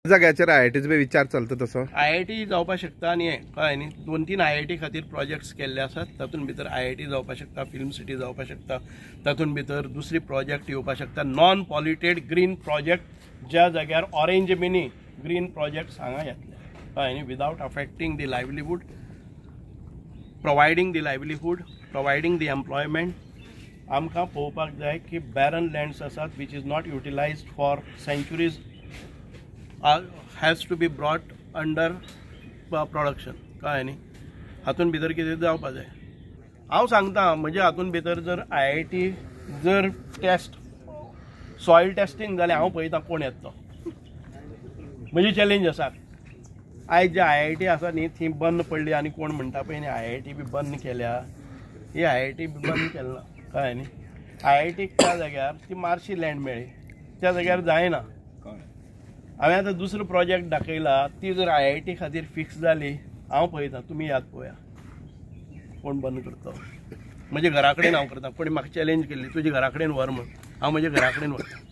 जाग्याचेर आयआयटीचो विचार चलता तसो? आयआयटी जावपाक शकता आनी हें कळ्ळें न्ही, 2-3 आयआयटी खातीर प्रोजेक्ट्स केल्ले आसात. तातूंत भितर आयआयटी जावपाक शकता, फिल्म सिटी जावपाक शकता, तातूंत भितर दुसरी प्रोजेक्ट येवपाक शकता. नॉन पॉल्युटेड ग्रीन प्रोजेक्ट ज्या जाग्यार ऑरेंज मिनी ग्रीन प्रोजेक्ट्स हांगा येतले, कळ्ळें न्ही, without affecting the livelihood, providing the livelihood, providing the employment. आमकां पळोवपाक जाय की बॅरन लँड्स आसात which is not utilised for centuries has to be brought under production, कळ्ळें न्ही. हातून भितर कितें जावपा जाय. हांव सांगता म्हजे हातून भितर जर आयआयटी जर टेस्ट सॉयल टेस्टिंग जालें, हांव पळयता कोण येता तो. म्हजी चॅलेंज आसा. आयज जे आयआयटी आसा न्ही ती बंद पडली आनी कोण म्हणटा पळय न्ही आयआयटी बी बंद केल्या, ही आयआयटी बी बंद केली ना, कळ्ळें न्ही. आयआयटीक त्या जाग्यार ती मार्शी लँड मेळ्ळी, त्या जाग्यार जायना. हांवें आतां दुसरो प्रोजेक्ट दाखयला, ती जर आयआयटी खातीर फिक्स जाली, हांव पळयता, तुमी याद पळोवया कोण बंद करता. म्हज्या घरा कडेन हांव करता. कोणी म्हाका चॅलेंज केल्ली तुज्या घरा कडेन व्हर म्हूण, हांव म्हज्या घरा कडेन व्हरता.